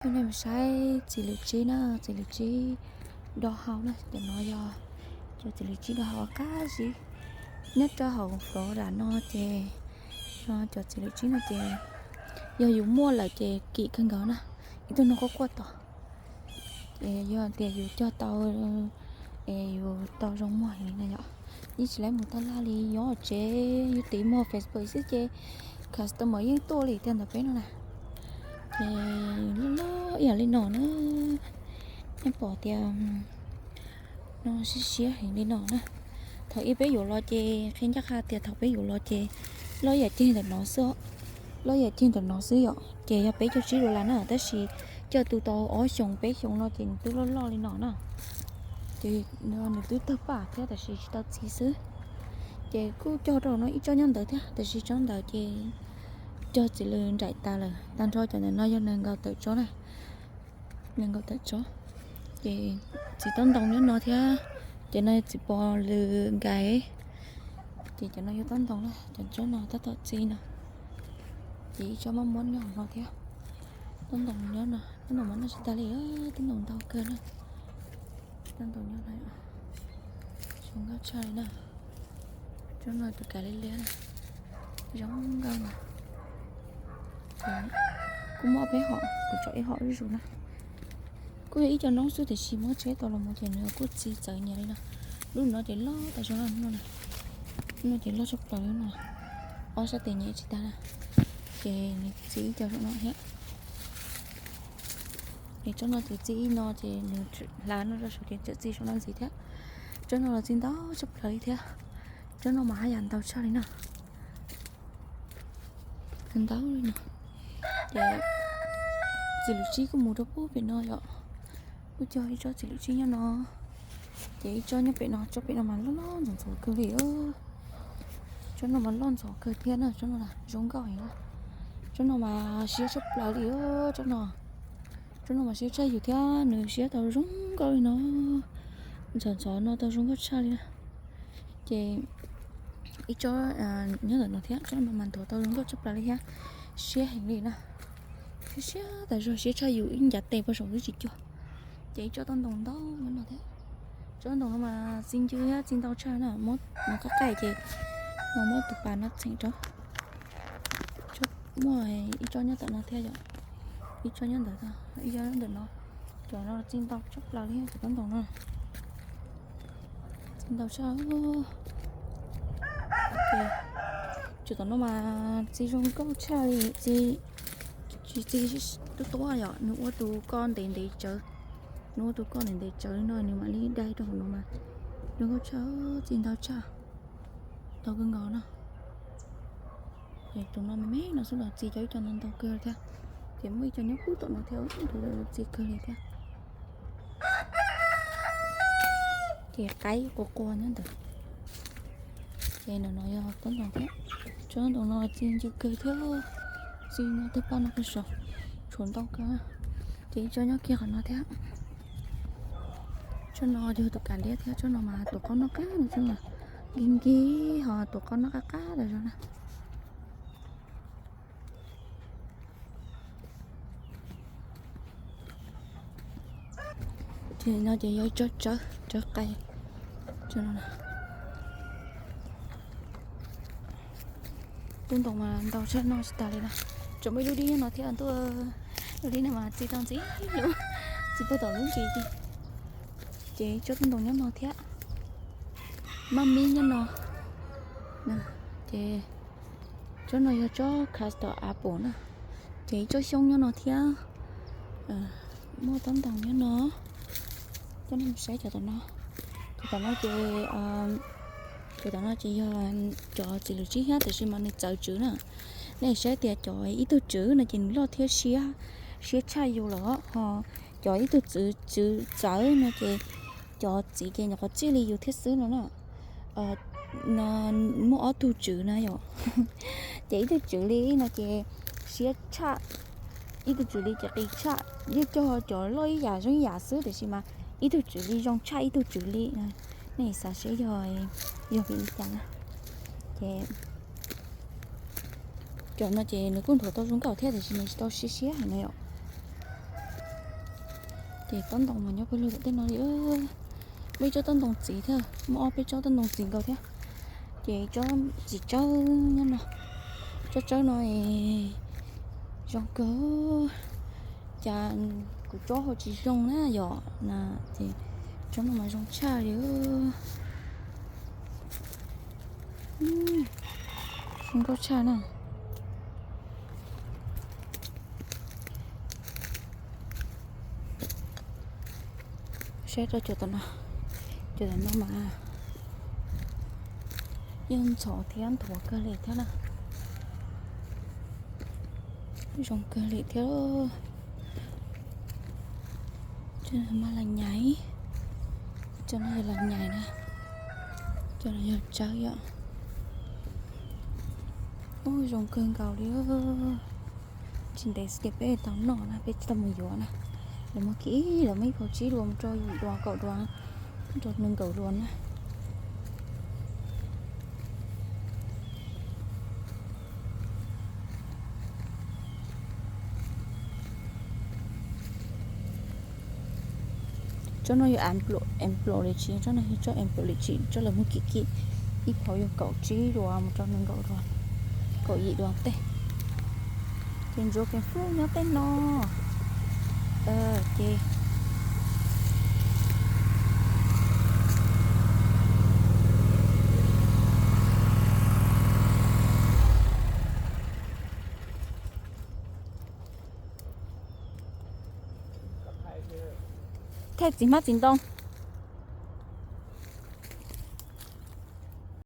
Coj nej mus saib txiv lws tsib na, txiv lws tsib do hau na, cov no yog cov txiv lws tsib do hau qab zib. Nyob rau hauv Florida no ces, no cov txiv lws tsib no ces yog yus muaj lawm ces kim kawg nkaus na, ib tug no quaj quaj tos. Ces yog tias yus cog tau es yus tau zoo muag heev na yom. Yeej tsis lab mus taj laj li, nyob tsev yus tiv muag Facebook xwb ces customer yeej tuaj li tiag ntawm peb no na. Ces loj loj ib yam li no na, nej pom tias no siab siab heev li no na. Thaum ub peb yuav los ces qhia ncaj qha tias thaum peb yuav los ces loj ib yam ceg ntawm no xwb, loj ib yam ceg ntawm no xwb yom. Ces yog peb caug tsib dollar na, tab sis coj tu tau ob xyoos peb xyoos no ces nws twb loj loj li no na. Ces nws twb tawg paj thiab tab sis tsis tau txi xwb. Ces kuj cog rau no ib tsob nyob ntawd thiab, tab sis tsob ntawd ces cog txiv lws nraim tas lawm. Tag nrho cov ntawm no yog nees nkaum tawm tsob na, nees nkaum tawm tsob. Ces txiv tob ntoos nyob no thiab, ces no txiv pos lws nkais. Ces cov no yog tob ntoos na, cov tsob no tab tom txi no. Ces ib tsob mab muab nyob hauv no thiab. Tob ntoos nyob no, tob ntoos mas noj tsis tag li, tob ntoos ntau kawg na. Tob ntoos nyob no, zoo nkauj tshaj li na. Tsob no tus kav liab liab na, zoo nkauj na. Kuj muaj peb hom, kuv tso ib hom zuj zus na. Kuj yog ib co noob xwb tiam sis muab tsheb tau los mus ces nws kuj txi txawv nyias li no. Lub no ces loj tas zog no, no ces loj tshaj plaws li no. Ob sab tes nyem tsis tag na. Ces nws txi ib co saum no thiab. Es tsob no ces txi ib no ces nws hla no rau saum ces txawm txi saum no ntxiv thiab. Tsob no los txi ntau tshaj plaws li thiab. Tsob no mas haj yam ntau tshaj li na. Ntau li no. Ces txiv lws tsib kuj mus rau pub pem no yom. Kuj cog ib tsob txiv lws tsib nyob no. Ces ib tsob nyob pem no, tsob pem no mas loj loj ntxhov ntxhov kawg li. Tsob no mas loj ntxhov kawg thiab na, tsob no zoo nkauj heev na. Tsob no mas siab tshaj plaws li, tsob no. Tsob no mas siab tshaj yus thiab, nws siab tau zoo nkauj li no. Ntxhov ntxhov no tau zoo nkauj tshaj li na. Ces ib tsob nyob ntawm no thiab, tsob no mas nthuav tau zoo nkauj tshaj plaws li thiab, siab heev li na. Siab siab tas zog, siab tshaj yus ib ncav tes poj saum twb tsis cuag. Ces ib tsob tob ntoos ntau nyob no thiab. Tsob ntoos no mas txi ncw thiab txi ntau tshaj na, muab qab qaij ces no muab tus pas no txheem rau. Muaj ib tsob nyob tom no thiab yom, ib tsob nyob ntawd, ib tsob nyob ntawm no. Cov no txi ntau tshaj plaws li cov tob ntoos no. Txi ntau tshaj. Cov tom no mas txi zoo nkauj tshaj li, txi, tsis txi tuab tuab yom, nws ua tus koj ntev ntev tsawv, nws ua tus koj ntev ntev tsawv no nws mam li dai rau hauv no mas zoo nkauj tshaj, txi ntau tshaj, ntau kawg nkaus no. Ces tus no me me no xwb los txi cov ib co no ntau kawg thiab. Ces muaj ib co nyob pub tom no thiab, tus txi kawg li thiab. Ces qaib qua qua nyob ntawd. Ces ntawm no yog tob ntoos thiab. Tsob ntoos no txi ncw kawg thiab. Txi no tawg paj no kawg saud, tshuav ntau kawg. Ces ib tsob nyob kiag qhov no thiab. Tsob no yog tus kav liab thiab, tsob no mas tus qaub noj qab no, tsob no nkig nkig ho tus qaub noj qab qab tas zog na. Ces no ces yog ib tsob tsawb, tsawb qais. Tub ntoos mas ntau tshaj noj tsis tas li na. Tseem muaj ib lub dib nyob no thiab ntuj, lub dib no mas txi tau ntxiv lub, txi puag tom lub ntsis. Ces tsob tub ntoos nyob no thiab, maj mib nyob no. Ces tsob no yog tsob castor apple na. Ces ib tsob xyoob nyob no thiab, muaj tub ntoos nyob no. Coj nej mus saib cov tom no. Cov tom no ces, cov tom no ces yog cov txiv lws tsib thiab, tiam sis mas nws txawv tswv na. Nej saib tias cov ib tug tswv no ces nws loj thiab siab, siab tshaj yus lawm ho. Cov ib tug tswv, tswv txawv no ces cov txiv ces nyuam qhuav txij li yus thiab xwb no na. No muaj ob tug tswv na yom. Ces ib tug tswv li no ces siab tshaj, ib tug tswv li ces qis tshaj. Yeej cog cov loj ib yam zoo ib yam xwb, tiam sis mas ib tug tswv li zoo tshaj ib tug tswv li. Nej xav seb yog, yog vim li cas na? Ces cov no ces nws kuj nthuav tau zoo nkauj thiab, tiam sis nws tsis tau siab siab heev na yom. Ces tob ntoo mas nyob pawg lug tom tej no li. Muaj ib tsob tob ntoo txiv thiab, muaj ob peb tsob tob ntoo txiv nkaus thiab. Ces tsob txiv tsawb nyob no, tsob tsawb no es zoo kawg. Cas kuv tsob hauv tsis zoo na yom na, ces tsob no mas zoo tshaj li. Zoo nkauj tshaj na. Saib rau cov tom no, cov tom no mas yeej ntxhov thiab nthuav kawg li thiab na. Zoo kawg li thiab. Cov no mas las nyais, cov no yog las nyais na, cov no yog tsawb yom. Ub, zoo kawg nkaus li. Tsis ntev xwb ces peb tau noj na, peb tsis tau mus yuav na. Lawv muab kiag, lawv muab ib phau tsib dua mus rau yim dua kaum dua, rau nees nkaum dua na. Tsob no yog em plo li tsis, tsob no yog tsob em plo li tsis, tsob lawv muab kim kim, ib phau yog kaum tsib dua mus rau nees nkaum dua, kaum yim dua tej. Ces ntsuav kev fub nyob tej no. Ces thaij txiv hmab txiv ntoo.